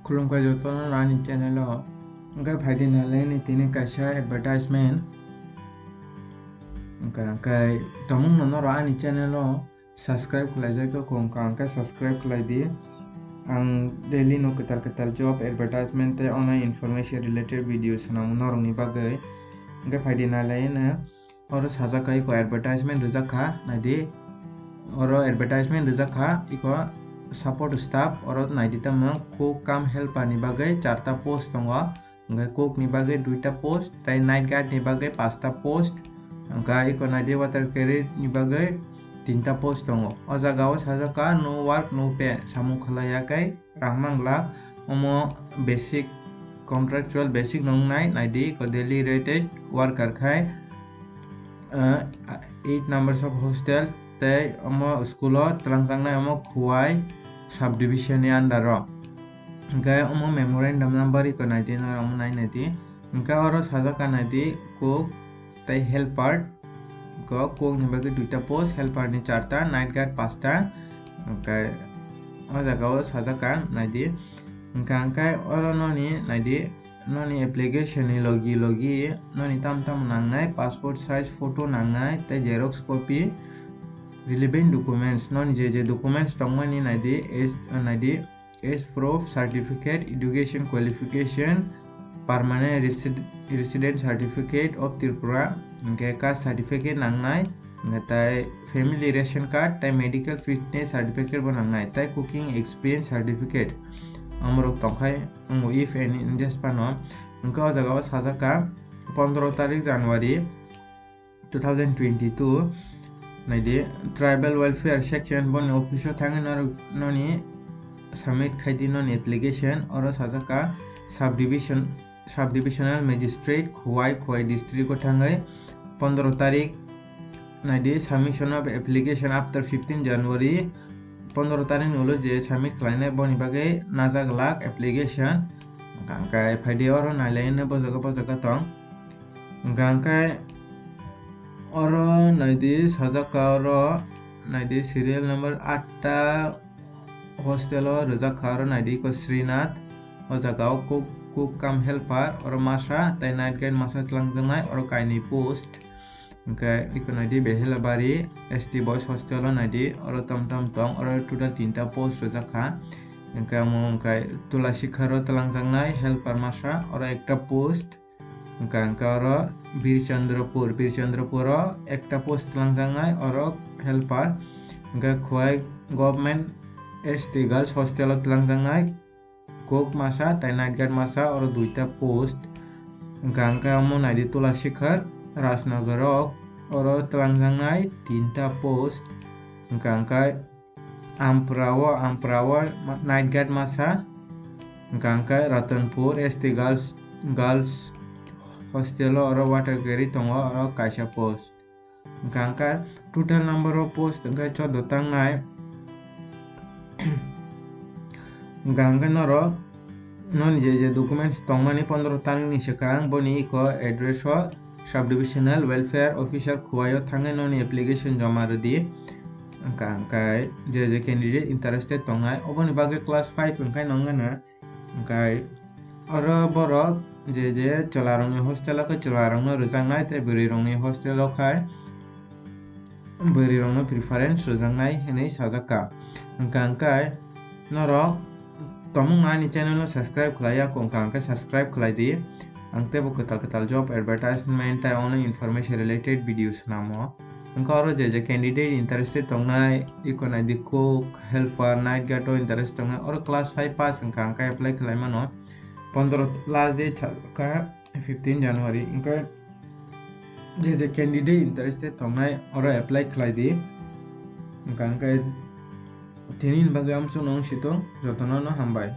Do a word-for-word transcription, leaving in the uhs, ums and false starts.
Khulumkha jotono ani channel o. Hwnkhe phaidi nalaini tini kaisa advertisement. Hwnkhe, hwnkhe tongmungno norok ani channel o subscribe khlaijak khe kho, hwnkhe subscribe khlai di. Ang daily no kwtal kwtal job advertisement tei online information related video swnamo norokni bagwi. Hwnkhe phaidi nalaino. Oro sajak kha iko advertisement rijak kha, naidi. Oro advertisement rijak kha, iko support staff, oro naidi tamo cook cum helper ni bagwi charta post tongo, hwnkhe cook ni bagwi duita post, tei night guard ni bagwi pasta post, hwnkhe iko naidi water carrier ni bagwi tinta post tongo. O jaga o sajak kha no work no pay, samung khlai ya khe rang mangla, omo basic, contractual basic no wngnai, naidi ko daily rated worker khai, ah, eight numbers of hostel, tei omo school o twlangjaknai omo Khowai subdivision ni under o. Hwnkhe omo memorandum number iko naidi, norok omo nai naidi. Hwnkhe oro sajak kha naidi cook tei helper, ko cook ni bagwi duita post, helper ni charta, night guard pasta. Hwnkhe o jaga o sajak kha naidi. Hwnkhe hwnkhe oro noni naidi, noni application ni logi logi noni tam tam nangnai, passport size photo nangnai, tei xerox copy, relevant documents, noni je je documents tongmani naidi, as, naidi, age proof certificate, education qualification, permanent resid-, resident certificate of Tripura, hwnkhe caste certificate nangnai, hwnkhe tai family ration card, tai medical fitness certificate bo nangnai, tai cooking experience certificate. Amorok tongkhai, omo if any in this pano, hwnkhe o jaga o sajak kha pondro tarik January two thousand twenty-two, naidi, Tribal Welfare Section boni office o thangwi norok noni submit khai di noni application, oro sajak kha subdivision, Subdivisional Magistrate, Khowai, Khowai District o thangwi pondro tarik, naidi, submission of application after fifteen January, pondro tarik ni ulo je submit khlainai boni bagwi najak lak application, hwnkhe phaidi oro nailaino bo jaga bo jaga tong. Hwnkhe oro naidi sajak kha oro naidi serial number atta hostel o rijak kha oro naidi iko Srinath. O jaga o cook, cook cum helper oro masa tei night guard masa twlangjaknai oro kainwi post. Hwnkhe iko naidi Behelabari S T boys hostel o naidi oro tom tom tong oro total tinta post rijak kha. Hwnkhe omo hwnkhe Tulasikhar o twlangjaknai helper masa oro ekta post. Hwnkha hwnkhe oro Birchandrapur, Birchandrapur o ekta post twlangjaknai, oro helper. Hwnkhe Khowai Government S T Girls Hostel o twlangjaknai cook masa tei night guard masa, oro duita post. Hwnkha hwnkhe omo naidi Tulasikhar, Rajnagar o, oro twlangjaknai tinta post. Hwnkha hwnkhe Ampra o, Ampra o ma-, night guard masa. Hwnkha hwnkhe Ratanpur S T Girls, Girls Hostel o oro water carry tongo, oro kaisa post. Hwnkha hwnkhe total number of post hwnkhe chordo tangnai. Hwnkha hwnkhe norok noni je je documents tongmani pondro tarikni swkang boni iko address o Subdivisional Welfare Officer Khowai o thangwi noni application joma rwdi. Hwnkha hwnkhe je je candidate interested tongnai oboni bagwi class five hwnkhe nongno hwnkhe oro borok je je chwlarokni hostel o khe chwlarokno rwjaknai tei bwrwirokni hostel o khai bwrwirokno preference rwjaknai hwnwi sajak kha. Hwnkha hwnkhe norok tongmung ani channel no subscribe khlai ya, hwnkha hwnkhe subscribe khlai di. Ang teibo kwtal kwtal job advertisement tei online information related video swnamo. Hwnkha oro je je candidate interested tongnai, iko naidi cook, helper, night guard o interest tongnai, oro class five pass hwnkha hwnkhe apply khlai mano. Pondro last date kha fifteen January, hwnkhe je je candidate interested tongnai oro apply khlai di. Hwnkha hwnkhe tini ni bagwi amsuk no wng si tong, jotono no hambai.